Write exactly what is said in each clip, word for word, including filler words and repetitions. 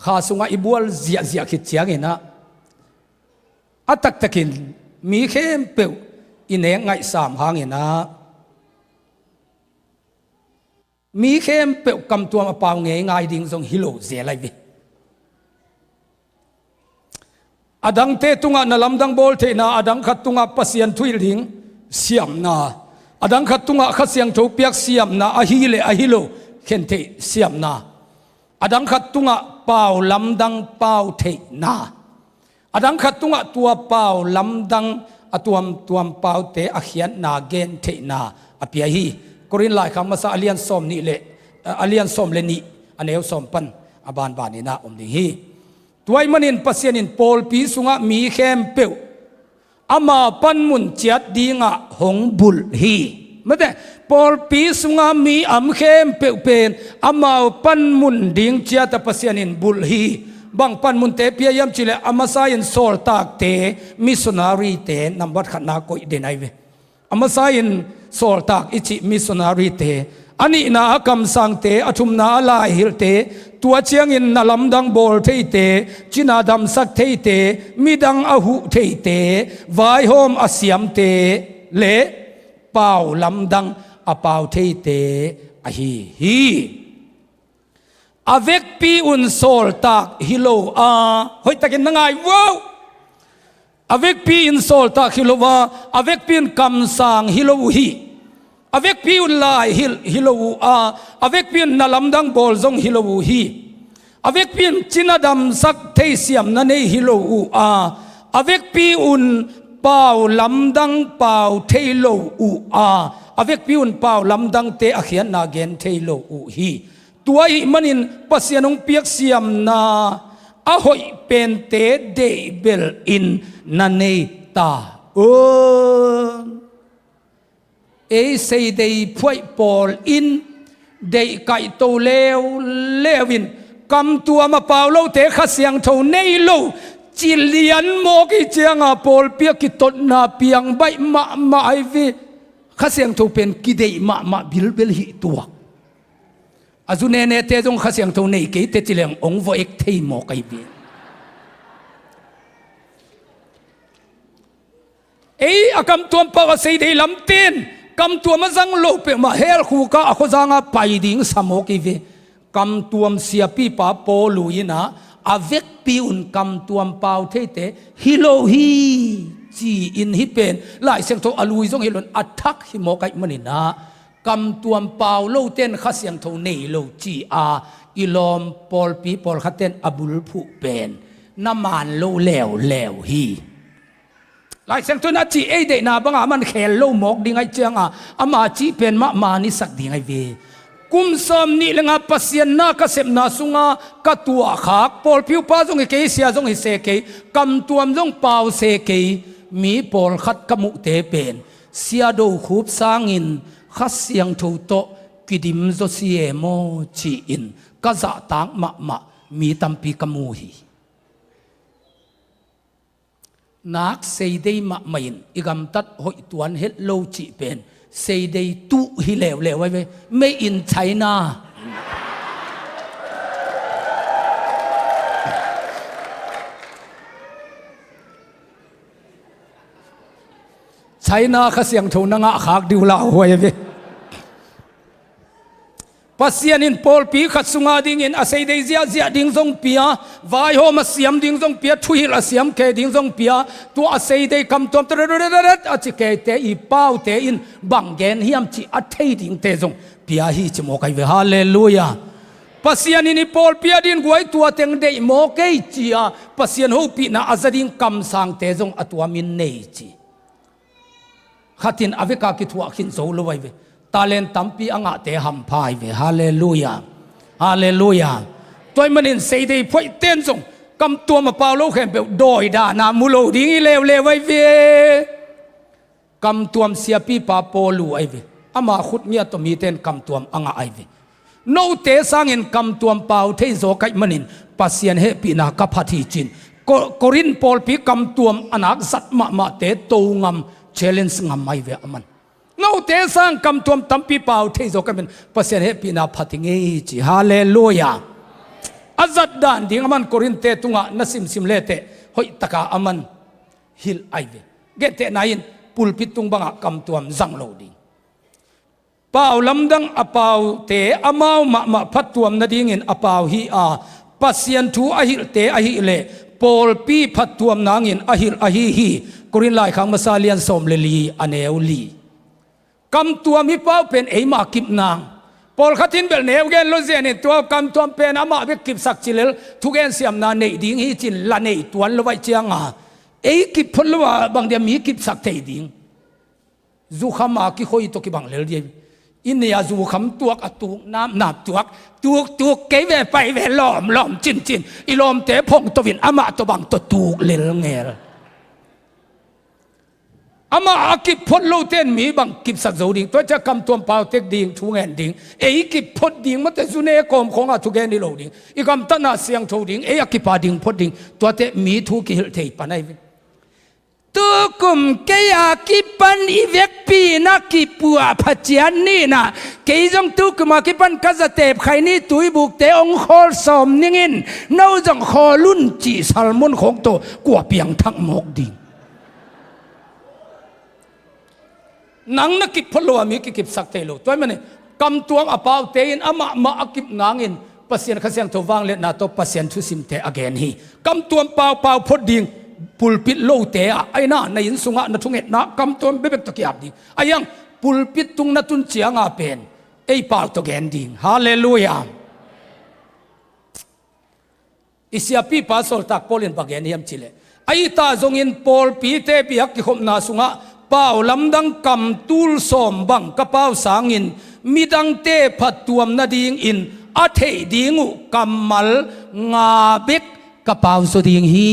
tha sungah i bual ziahziah khit cianginah a taktakin mi khempeuh i nek ngaihsam hanginah mi khempeuh kamtuam a pau ngeingai ding zong hi lo zel ahi ve. A dangte tungah na lamdang bawl theihna, a dang khat tungah Pasian thuhilh ding siamna, a dang khat tungah Kha Siangtho piak siamna, ahi le ahi lo khen theih siamna, a dang khat tungah pau lamdang pau theihna, a dang khat tungah tua pau lamdang a tuamtuam paute a khiatna gen theihna a pia hi. Korin laikhak masa a lian sawm nih le, a lian sawm le nih, a neu sawm pan a banbaninah om ding hi. Tua ahih manin Pasian in pawlpi sungah mi khempeuh ama panmun ciat dingah hong bulh hi. Mate, pawlpi sungah mi am khempeuh pen amau panmun ding ciatah Pasian in bulh hi. Bang panmunte pia hiam cihleh a masa in sawltakte, missionary-te nambat khatna koih den ahi ve. A masa in sawltak i cih missionary-te, a nihna a kamsangte, a thumna a laihilhte, tua ciangin na lamdang bawl theite, cina damsak theite, midang a huh theite, vaihawm a siamte le pau lamdang a pau theite ahi hi. A vekpi un sawltak hi lo a, hoihtakin na ngai uh. A vekpi in sawltak hi lo a, a vekpi un kamsang hi lo uh hi. A vekpi un laihilh hi lo uh a, a vekpi un na lamdang bawl zong hi lo uh hi. A vekpi un cina damsak thei siamna nei hi lo uh a, a vekpi un pau lamdang pau thei lo uh a, a vekpi un pau lamdangte a khiatna gen thei lo uh hi. Tua ahih manin Pasian hong piak siamna a hoih pente deihbelh in na nei ta un. Ei seidei phuaih pawl in deih kaihto leuleu in kamtuam a pau lote Kha Siangtho nei lo ci lian mawk i cianga pawlpi a kitotna piang baih mahmah ahi ve. Kha Siangtho pen kideih mahmah bilbel hi tuak. A zu nenete zong Kha Siangtho nei kei teh ci leng hong vawh ek thei mawk ahi ve. Ei a kamtuam pau a seidei lamten kamtuam a zang lo peuhmah hell khukah a khuazanga pai ding sa mawk ahi ve. Kamtuam siapipa Paulu inah a vekpi un kamtuam pau theite hi lo hi ci-in hih pen Lai Siangtho a lui zong hi lo in a thak hi mawk ahih maninah kamtuam pau loten Kha Siangtho nei lo ci-a i lawm pawlpi pawlkhatten a bulphuh pen na maan lo leuleu hi. Lai Siangtho in a cih ei deihna banga a man khel lo mawk ding ahih cianga ama cih pen mah manisak ding ahi ve. Kum sawm nih le nga Pasian na ka sepna sunga ka tuahkhak pawlpi upa zong hi kei, sia zong hi se kei, kamtuam zong pau se kei, mi pawlkhat ka muhte pen Sia Do Khup sangin Kha Siangtho tawh kidim zaw si e maw ci-in ka zahtak mahmah mi tampi ka mu hi. Nak seidei mahmah in i gamtat hoih tuan het lo cih pen seidei tuh hi leuleu ahi ve. Made in China. China Kha Siangtho na ngahkhak ding uh lauhuai ahi ve. Pasian in pawlpi khat sunga dingin a seidei ziahziah ding zong pia, vaihawm a siam ding zong pia, thuhilh a siam kei ding zong pia, tua a seidei kamtuam tararat a ci keite i paute in bang gen hiam cih a thei dingte zong pia hi ci mawk ahi ve. Halleluiah. Pasian in i pawlpi a dingin guai tua teng deih mawk ei ci-a Pasian hopihna a za ding kamsangte zong a tuamin nei ci. Khatin a veka kithuah khin zo lo ahi ve. Talent tampi a ngahte hampha ahi ve. Halleluiah. Halleluiah. Tua ahih manin seidei phuaihten zong kamtuam a pau lo khempeuh dawi dahna mu lo ding hi leuleu ahi ve. Kamtuam siapipa Paulu ahi ve. Ama khut ngiat tawh miten kamtuam a ngah ahi ve. Note sangin kamtuam pau thei zaw ka hih manin Pasian hehpihna ka phat hi ci-in Ko-, Korin pawlpi kamtuam a nak zat mahmahte to ngam, challenge ngam ahi ve a man. Note sang kamtuam tampi pau thei zaw ka hih manin Pasian hehpihna phat hi ngei ci. Halleluiah. A zat dan ding a man Korinthte tungah na simsim leteh hoihtaka a man hilh ahi ve. Gentehna in pulpit tung bangah kamtuam zang lo ding. Pau lamdang a paute amau mahmah phattuam nadingin a pau hi a, Pasian thu a hilhte ahileh pawlpi phattuam nangin a hilh ahi hi. Korin laikhak masa lian sawm le li a neu li. Kamtuam hi pau pen eima kip nang. Pawlkhat in bel neu gen lo zianin tua kamtuam pen amah bek kipsak cilel thugen siamna neih ding hi cin la nei tuan lo vaih cianga ei kip phot lo a bang dia mi kipsak thei ding. Zukham a kikhoi tawh kibang lel dia. I nia zukham tuak a tuk napnap tuak, tuktuk kei ve pai ve lawmlawm cincin i lawmte phong tawhin amah tawh bang tawh tuk lel ngel. Amah a kip phot lote in mi bang kipsak zo ding. Tua cia kamtuam pau tek ding, thu ngen ding. Ei kip phot ding mate zune kawm khawngah thugen hi lo ding. I gamtatna siangtho ding, ei a kipa ding phot ding. Tuate mi thu kihilh thei pan ahi ve. Tukum kei a kipan i vekpi na kipuah Pasian nina. Kei zong tukum a kipan ka zatep khai ni tuibukte ong khawl sawm ningin no zong khawl un cih salmon khawng tawh kua piangthak mawk ding. Nang na kip phot lo a mi kikipsak thei lo. Tua ahih manin kamtuam a paute in amah mah a kip nangin Pasian Kha Siangtho vangliatna tawh Pasian thusimte a gen hi. Kamtuam paupau phot ding pulpit lote ah, aina na inn sungah na thungetna kamtuam bekbek tawh kiap ding. A hiang pulpit tung na tun cianga pen ei pau tawh gen ding. Halleluiah. I siapipa sawltak Paul in bang gen hiam cihleh, a itah zongin pawlpite biak kikhopna sungah pau lamdang kam tul sawm bang ka pau sangin midangte phattuam nadingin a theih ding uh kammal nga bek ka pau zaw ding hi.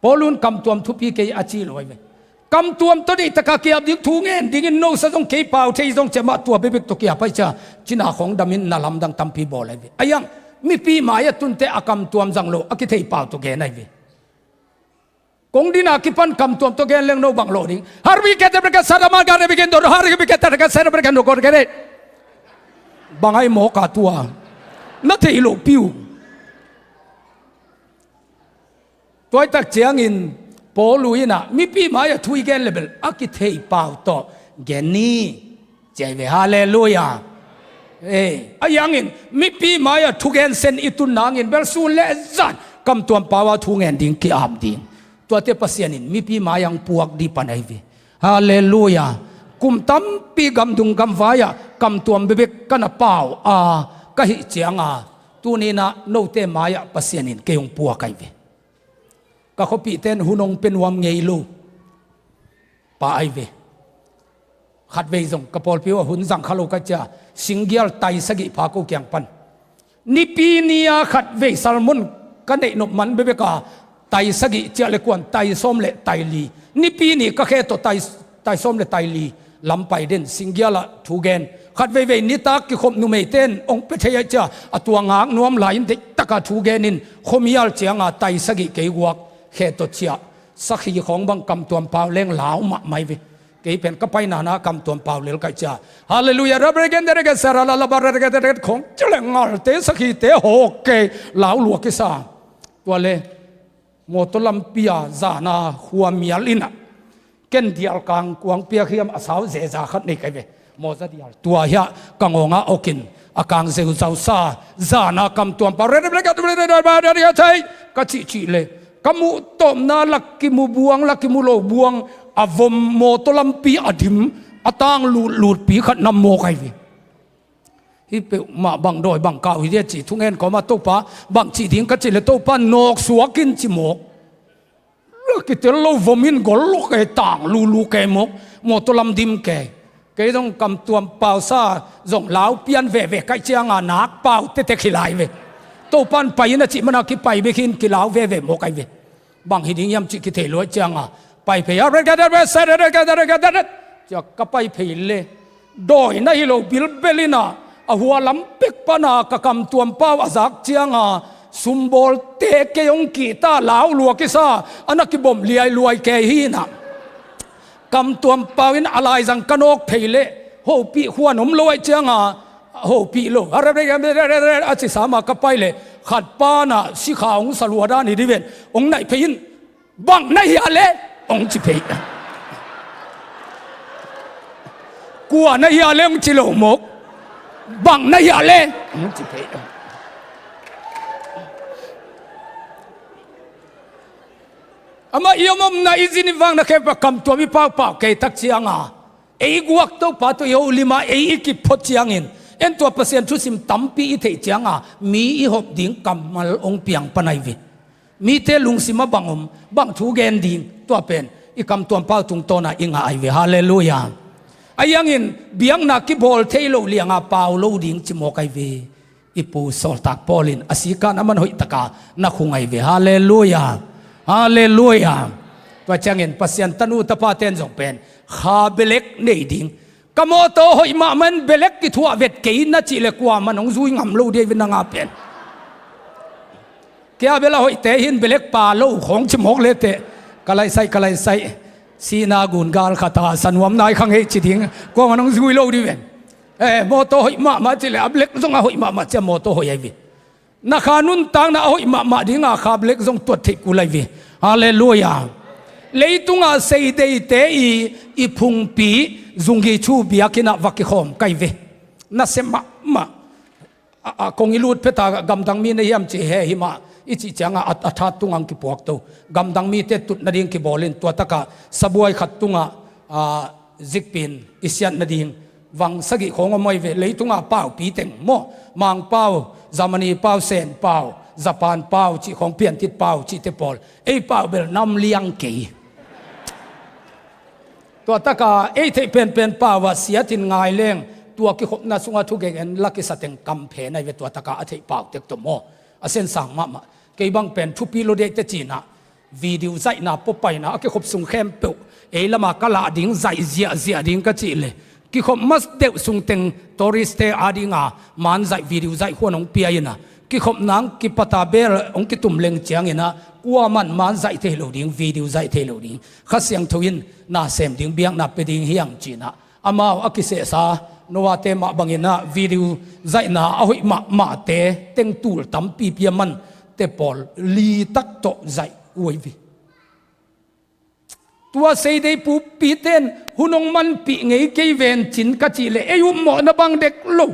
Paul un kamtuam thupi kei a ci lo ahi ve. Kamtuam tawh deihtakah kiap ding thu ngen dingin nosa zong kei pau thei zong ciamah tua bekbek tawh kiap ahi cia cina khawng damin na lamdang tampi bawl ahi ve. A hiang mipi mai-ah tunte a kamtuam zang lo a kithei pau tawh gen ahi ve. Kong dina kipan kamtuam tawh gen leng no bang lo ding. Harbi kete breke saramal gare bikin dor harbi kete breke saramal gare bikin dor gare. Bang ai mawk a tua na thei lo piu. Tuaitak ciangin Paul uh inah mipi mai-ah thu i gen lebel a kithei pau tawh gen ni. Ciai ve halleluiah. Ei, a hiangin mipi mai-ah thugen sen i tun nangin bel sun le zan kamtuam pau a thu ngen ding ki-am ding. Tuate Pasian in mipi mai-ah hong puak dih pan ahi ve. Halleluiah. Kum tampi gamdung gamvai-ah kamtuam bekbek ka na pau a ka hih cianga tuninah note mai-ah Pasian in kei hong puak ahi ve. Ka khuapihte in hun hong pia nuam ngei lo pa ahi ve. Khatvei zong ka pawlpi uh a hun zang kha lo ka cia singgial tai sagih pha ko kiang pan. Nipi ni-a khatvei salmon ka neih nop man bekbek a tai sagih ciah le kuan tai sawm le tai li. Nipi ni ka khe tawh tai, tai sawm le tai li lam pai den singgial ah thu gen. Khat veivei nitak kikhop numeite in hong pia thei ahi cia a tua ngak nuam lai in deihtakah thu gen in khuamial cianga tai sagih kei guak khe tawh ciah sakhi khawng bang kamtuam pau leng lau mahmah hi ve. Kei pen ka paina na kamtuam pau lel kaih cia. Halleluiah. Rabregen deregen sara la la baregen deregen khawng ci le ngalte sakhite hawk kei lau lua kisa. Tua le mawtaw lampi a zana khuamial inah ken dial kang kuang piak hiam a sau zeza khat nei kai ve. Mawza dial tua hiah ka ngawngah awkin a kang zeuzausa zana kamtuam pau rere thei ka cihcih le ka muh tawpna lak kimu buang lak kimu lo buang a vom mawtaw lampi a dim a tang lutlutpi khat na mawk ahi ve. Hih peuhmah bang dawi bang kau hi dia ci thungen kawma Topa bang cih ding ka cih le Topa nawk suakin ci mawk. Kitel lo vomin gol lo kei tang lulu kei mawk mawtaw lam dim kei. Kei zong kamtuam pausa zong lau pian veve kaih cianga nak pau tetek hi lai ve. Topan pai in a cih mana kipai bek hin kilau veve mawk ahi ve. Bang hi ding hiam cih kithei luai cianga pai phei a rek a rek a rek a rek a rek a rek cia ka pai phei le dawi na hi lo bilbel inah a hua lam pek pana ka kamtuam pau a zak cianga sumbawlte kei hong kihta lau lua kisa a na kibom liailuai kei hi inah kamtuam pau in a laizang ka nawk phei le hopih huan om lo aih cianga a hopih lo. A ci sa mah ka pai leh khat pa na sikha hong sa lua dan hi dih ven. Hong naih phei in, bang na hia le? Hong ci phei. Kua na hia le hong ci lo mawk. Bang na hia le? Hong ci phei. Amah i om omna i zin i vang na khempeuh kamtuam i paupau kei tak cianga ei guak Topa tawh i holim a ei i kiphot ciangin en tua Pasian thusim tampi i theih cianga mi i hop ding kammal hong piang pan ahi ve. Mite lungsim a bang om, bang thu gen ding, tua pen i kamtuam pau tungtawna i ngah ahi ve. Halleluiah. Ahi hangin biakna kibawl thei lo lianga pau lo ding ci mawk ahi ve. I pu sawltak Paul in a sikan a man hoihtaka na khung ahi ve. Halleluiah. Halleluiah. Tua ciangin Pasian tanu tapaten zong pen kha belek nei ding. Ka mawtaw hoih mahmah in belek kithuah vet kei na cih le kuaman hong zui ngam lo dih ahi ve nanga pen. Kei a bel a hoihte hin belek pa lo khawng ci mawk leteh ka laihsaih ka laihsaih. Sihna gun gal khata sa nuam nai kha ngei ci ding. Kuaman hong zui lo dih ven. Eh, mawtaw hoih mahmah cih le a belek zong a hoih mahmah cia mawtaw hoih ahi ve. Na kha nuntakna a hoih mahmah dinga kha belek zong tuat theih kul ahi ve. Halleluiah. Leitunga seideite i, i phungpi zunggi chu biakinnah va kikhawm kai ve. Nasia mahmah. A, a kong i lut pheta gamdang mi na hiam ci he himah i cih cianga a, a that tunga hong kipuak to. Gamdang mite tut nading kibawlin tua taka sabuai khat tunga, a, zikpin i siat nading vang sagih khawng om ahi ve. Leitunga paupi teng maw, Mangpau, Germany pau, Sen pau, Japan pau cih khawng, piantit pau cihte pawl. Ei pau bel nam liang kei. Tua taka ei theih penpen pau ah siatin ngai leng tua kikhopna sunga thugeng en la kisa teng kamphen ahi ve. Tua taka a theih pau tek tawh maw, a sensang mahmah. Kei bang pen thupi lo dei te cinah video zaihna pawpaina a kikhop sung khempeuh ei lama ka lah ding zaih ziahziah ding ka cih le kikhop mas deuh sungteng tourist-te adinga man zaih video zaih khuan hong pia ina kikhop nang kipata bel hong kitum leng ciangina kuaman man zaih thei lo ding, video zaih thei lo ding. Kha Siangtho in na sem ding, biakna pe ding hiang cinah amau a kisehsa Noah-te mah banginah video zaihna a hoih mahmahte teng tul tampipi a man te pawl litak tawh zaih uh ahi ve. Tua seidei pupiten hun hong manpih ngei kei vencin ka cih le ei upmawhna bang dek lo.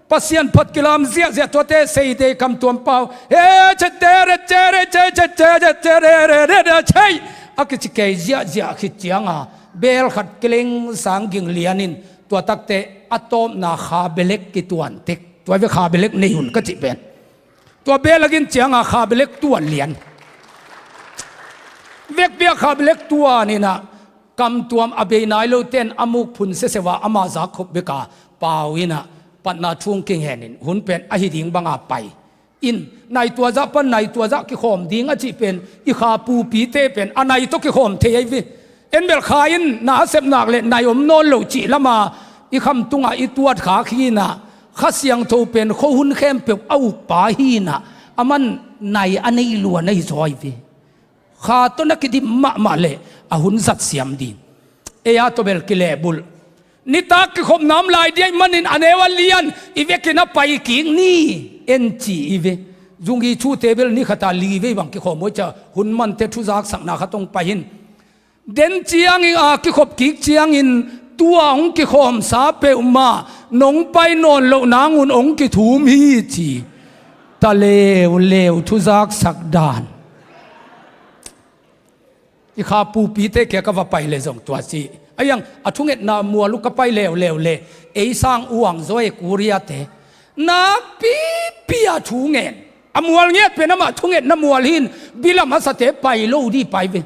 Pasian phat kilam ziahziah tuate seidei kamtuam pau he cete rece rece cete cete rere rere cei a kici kei ziahziah khit cianga bel khat kileng sang ging lianin tua takte a tawpna kha belek kituan tek. Tua ve kha belek nei hun ka cih pen. Tua belek in cianga kha belek tuan lian. Vekpi a kha belek tuan inah kamtuam a bei nai loten a muk phun seseu a ama zak khop beka pau inah patna thung kinghenin hun pen ahi ding banga pai in nai tua zah pan nai tua zah kikhawm ding a cih pen i kha pupite pen a nai tawh kikhawm thei ahi ve. En bel kha in na a sep nak le nai om nawn lo cih lama i kham tungah i tuat khak hinah Kha Siangtho pen khuahun khempeuh a ukpa hinah a man nai a nei luan ahi zaw ahi ve. Kha tawh na kidim mahmah le a hun zat siam ding. Ei a tawh bel kilehbulh. Nitak kikhopna om lai diaih manin a neu a lian i vekin a pai kik ni en ci i ve. Zunggi chute bel ni khata li vei bang kikhawm uh cia hun mante thuzaksakna khat hong pai hin. Den ciangin a kikhop kik ciangin tua hong kikhawmsa peuhmah nong pai nawn loh nangun hong kithum hi ci. Ta leuleu thuzaksak dan. I kha pupite kia ka va pai le zong tua ci. A iang a thungetna mual uh ka pai leuleu le ei sang uang zaw e Korea-te. Nakpipi a thungen. A mual ngiat pen amah thungetna mual hin bilam a sate pai lo dih pai ve.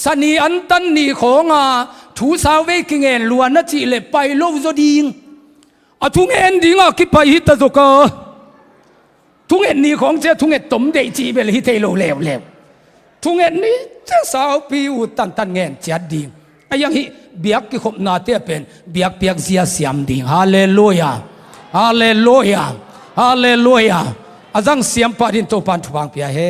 Sani antan ni khawnga thu sau vei kingen luan a cih le pai lo zaw ding. A thungen dinga kipai hi ta zawka. Thunget ni khawng cia thunget tom deih cih bel hi thei lo leuleu. Thunget ni cia saupi uh tantan ngen ciat ding. A iang hih biak kikhopnate a pen biakpiak zia siam ding. Halleluiah. Halleluiah. Halleluiah. A zang siam pah din Topan thupha pia he.